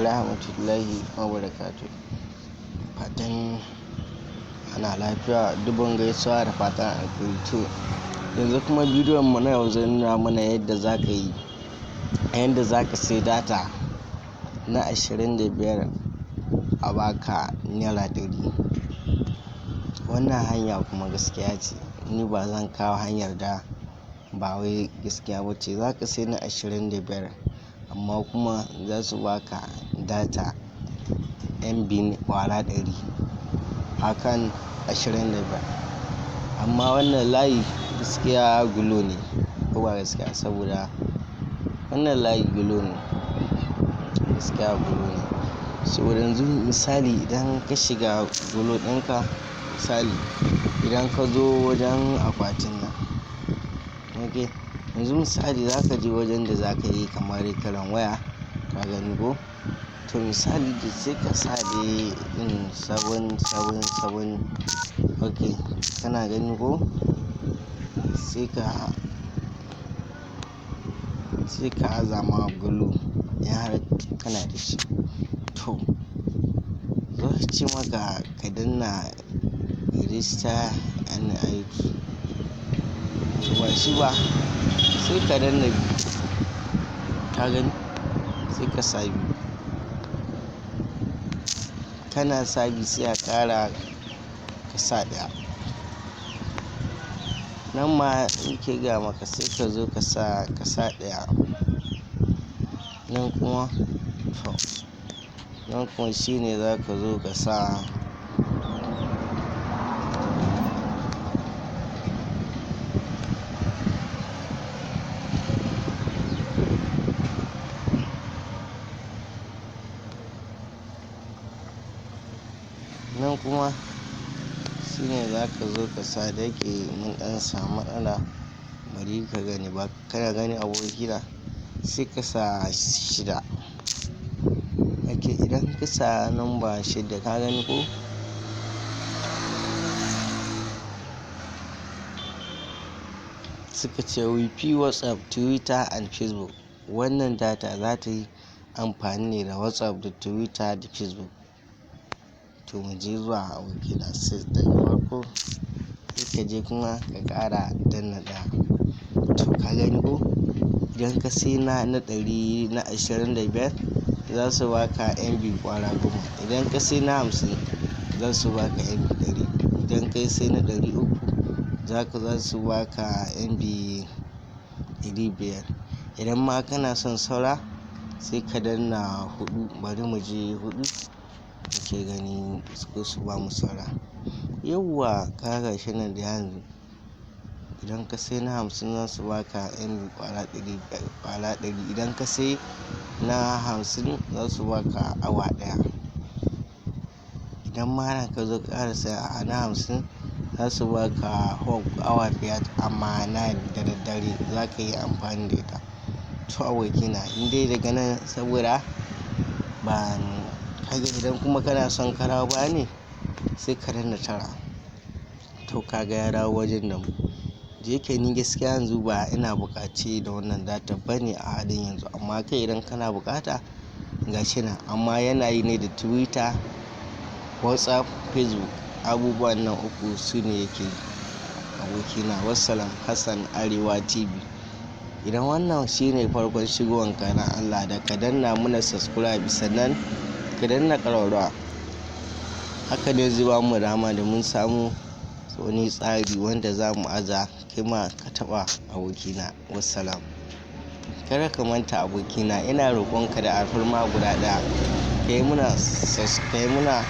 Rahmatullahi wa barakatuh. Fatan ana lafiya, dubun gaisuwa da fatan alheri. To, yanzu kuma bidiyon mu na yau zai nuna mana yadda za ka yi, yadda za ka sai data na 25 a baka ₦100. Wannan hanya kuma gaskiya ce. Ni ba zan kawo hanyar da ba wai gaskiya ba ce. Za ka sai na 25 amma kuma za su baka data MB ƙwara 100 akan 25. Amma wannan layi gaskiya Glo ne, ko ba gaskiya, saboda wannan layi Glo ne, gaskiya Glo ne. Saboda yanzu misali idan ka shiga Glo ɗinka, misali idan ka zo wajen akwatin nan, ok, yanzu misali za ka je wajen da za ka yi kamar kiran waya, ka gani ko? To misali sai ka sa dai in 777, ok, kana gani ko? Sai ka, sai ka aza ma Glo in har kana da shi. To, za su ce maka ka danna register NIP. To ba shi ba, sai ka danna biyu, ka gani? Sai ka sa biyu. Kana sa biyu sai a ƙara ka sa ɗaya. Nan ma nake gaya maka sai ka zo ka sa ɗaya. Nan kuma to, nan kuma shine za ka zo ka sa. Nan kuma shine za ka zo ka sa, da yake mun ɗan samu matsala, bari ka gani ba, kana gani abokina, sai ka sa 6. Ok, idan ka sa number 6, ka gani ko? Suka ce Wi-Fi, WhatsApp, Twitter and Facebook. Wannan data za ta yi amfani ne da WhatsApp da Twitter da Facebook. To mu je zuwa, abokina, sai daga farko sai ka je kuma ka ƙara danna ɗaya. To ka gani ko? Idan ka sai na 100 na 25 za su baka MB ƙwara 10. Idan ka sai na 50 za su baka MB 100. Idan ka sai na 300 za su baka MB 500. Idan ma kana son saura sai ka danna 4. Bari mu je 4 muke gani ko su bamu saura. Yauwa, ka ga shi nan da yanzu. Idan ka sai na 50 za su baka MB ƙwara 100, ƙwara 100. Idan ka sai na 50 za su baka awa ɗaya. Idan ma har ka zo ka ƙara saya na 50 za su baka awa 5 amma 9 da daddare za ka yi amfani da ita. To abokina, in dai daga nan saboda ba kaga idan kuma kana son ka dawo baya ne sai ka danna 9. To ka ga ya dawo wajen da mu. Da yake ni gaskiya yanzu ba ina buƙaci da wannan data bane a halin yanzu, amma kai idan kana buƙata ga shi nan. Amma yana yi ne da Twitter, WhatsApp, Facebook. Abubuwan nan uku su ne yake yi, abokina. Wassalam, Hassan Arewa TV. Idan wannan shine farkon shigowanka, na Allah da ka danna muna subscribe sannan ka danna ƙararrawa. Haka ne zai bamu dama da mun samu wani tsari wanda za mu aza kai ma ka taɓa, abokina. Wassalam. Kada ka manta, abokina, ina roƙon ka da alfarma guda ɗaya. Ka yi muna, ka yi muna,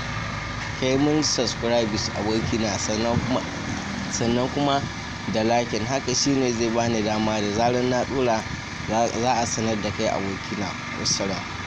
ka yi mun subscribe, abokina, sannan kuma da liking. Haka shine zai bani dama da zarar na ɗora za a sanar da kai, abokina. Wassalam.